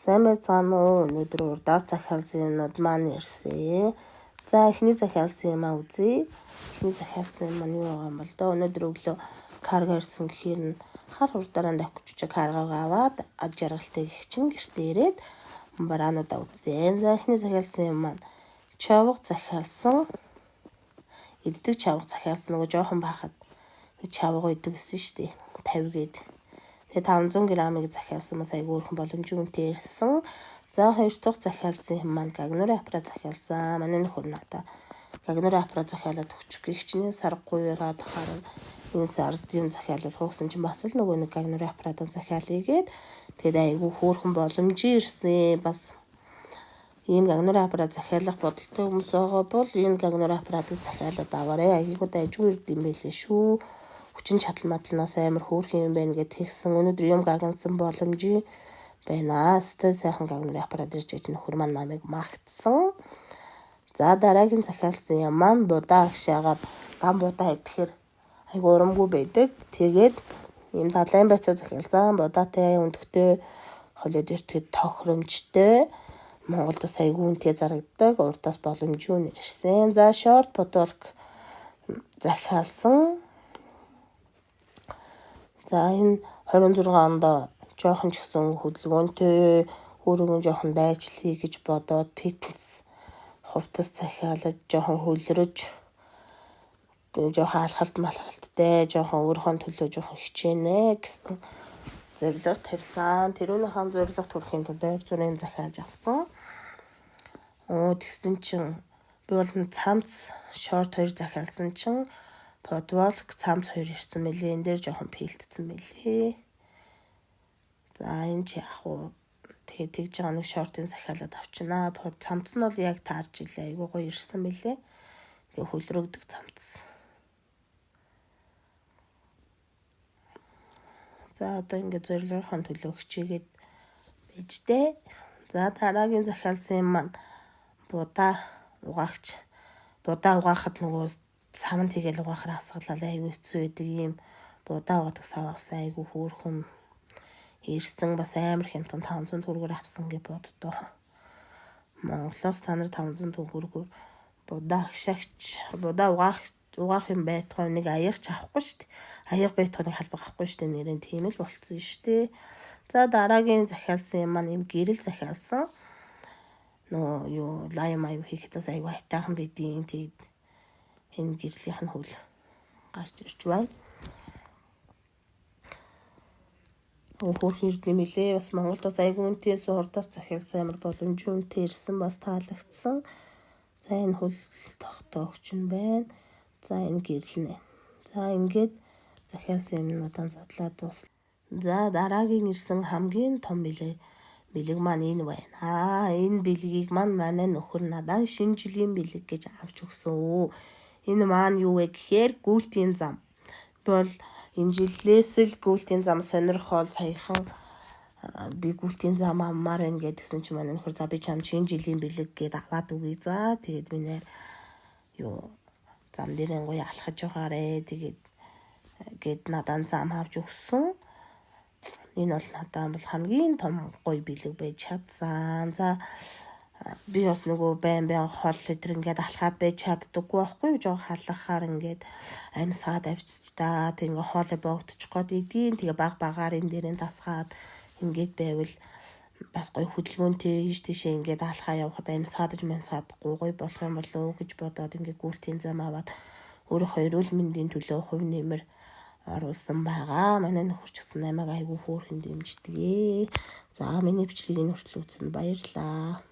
Сайн байцгаана уу? Өнөөдөр урдаас захиалсан юмнууд маань ирсэн. За, эхний захиалсан юмаа үзье. Эхний захиалсан юм маань юу байгаа юм бол доо. Өнөөдөр өглөө карго ирсэн гэхээр нь хар хурдаараа давхиж каргог аваад ад жаргалтай гэх чинь гэртээ ирээд бараануудаа үзсэн. За, эхний захиалсан юм маань чавга захиалсан. Иддэг чавга захиалсан, нөгөө жоохон байхад чавга идэг гэсэн шүү дээ. 50 гээд. Тэгээ 500 грамыг захиалсан, бас айгүй өөрхөн боломжийн үнэтэй ирсэн. За, хоёр дахь захиалсан юм маань гагнуурын аппарат захиалсан. Манай нөхөр надаа гагнуурын аппарат захиалаад өгчих хичнээн сар гуйгаад харна. Энэ сард юм захиалуулах уу гэсэн чинь бас л нөгөө нэг гагнуурын аппаратаа захиалъя гээд, тэгээд айгүй хөөрхөн боломжийн ирсэн. Бас ийм гагнуурын аппарат захиалах бодолтой хүмүүс байгаа бол энэ гагнуурын аппаратыг захиалаад аваарай. Айгүй дайжгүй ирд юм байлээ шүү. Хүчин чадал мадлнаас амар хөөрхөн юм байна гэд тэгсэн. Өнөөдөр юм гагнасан боломжийн байна. Өстой сайхан гагнуурын аппарат ирж гэж нөхөр маань намайг магтсан. За, дараагийн захиалсан юм маань будаа агшаагаад гам будаа идэхээр айгүй урамгүй байдаг. Тэгээд ийм далайн байцаа захиалсан. Будаатай, өндөгтэй, холиод иртэхэд тохиромжтой. Монголд бас айгүй үнэтэй зарагддаг. Урдаас боломжийн үнээр ирсэн. За, шорт футболк захиалсан. За, энэ 26 онд жоохон ч гэсэн хөдөлгөөнтэй, өөрийгөө жоохон дайчлая гэж бодоод фитнес хувцас захиалаж, жоохон хөлрөж, жоохон алхалт малхалттай, жоохон өөрийнхөө төлөө жоохон хичээнэ гэсэн зорилго тавьсан. Тэрүүнийхэн зорилго хүрэхийн тулд ойр зургийн захиалж авсан. Оо, тэгсэн чинь би бол цамц шорт хоёр захиалсан чинь футболк цамц хоёр ирсэн мөлий. Энэ дээр жоохон пилтцэн мөлий. За, энэ чи яах вэ? Тэгээ тэгж байгаа нэг шортын захиалаад авчнаа. Цамц нь бол яг таарж илээ. Айгуу гоё ирсэн мөлий. Тэгээ хөлрөгдөг цамц. За, одоо ингээд зорилгынхон төлөө хичээгээд байж дээ. За, дараагийн захиалсан юм маань будаа угаагч. Будаа угаахад нөгөө савн тэгэл угаахаар хасгалал айгүй хэцүү байдаг, ийм будаа угаадаг сав авсан, айгүй хөөрхөн ирсэн, бас амар хямдхан 500 төгрөгөөр авсан гэж боддоо. Монголоос та нар 500 төгрөгөөр будаа агшаагч, будаа угаах юм байтугай нэг аягч авахгүй шүү дээ. Аяга байтугай нэг халбаг авахгүй шүү дээ. Нэрэн тийм л болцсон шүү дээ. За, дараагийн захиалсан юм маань ийм гэрэл захиалсан. Нөө юу лай май хийхэд бас айгүй айтайхан байдیں۔ Тэгээд энэ гэрлийнх нь хөл гарч ирж байна. Хөөрхөн ирдэ мэлээ. Бас Монголд бас айгүй үнэтэй, урдаас захиалсан, амар боломжийн үнэтэй ирсэн, бас таалагдсан. За, энэ хөл тогтоогч нь байна. За, энэ гэрэл нэ. За, ингээд захиалсан юмнуудаа задлаад дуслаа. За, дараагийн ирсэн хамгийн том бэлэг маань энэ байна. Аа, энэ бэлгийг маань манай нөхөр надад шинэ жилийн бэлэг гэж авч өгсөн. Энэ маань юу вэ гэхээр гүйлтийн зам. Би бол энэ жилээс л гүйлтийн зам сонирхол саяхан би гүйлтийн зам авмаар байна гэдгсэн чинь манай нөхөр за би чам шинэ жилийн бэлэг гэд аваад өгье. За, тэгээд минь юу зам дээрээ гоё алхаж байгаарэ. Тэгээд гэд надад зам авч өгсөн. Энэ бол надад бол хамгийн том гоё бэлэг байж чадсан. За, би бас нөгөө байн байн хол өдр ингээд алхаад байж чаддаггүй байхгүй юу? Жоо халахаар ингээд амьсгаад авчиж та. Тэг ингээд хоолой богдчих гээд идээн. Тэгээ баг багаар энэ дээрээ тасгаад ингээд байвал бас гоё хөдөлгөөнтэй ийш тийшээ ингээд алхаа явхад амьсгаадаж амьсгаадахгүй гоё болох юм болов уу гэж бодоод ингээд гүйлтийн зам аваад өөрийнхөө эрүүл мэндийн төлөө хувь нэмэр оруулсан байгаа. Манай нөхөр ч гэсэн намайг айгүй хөөрхөн дэмждэг. За, миний бичлэгийг хүртэл үзсэнд баярлалаа.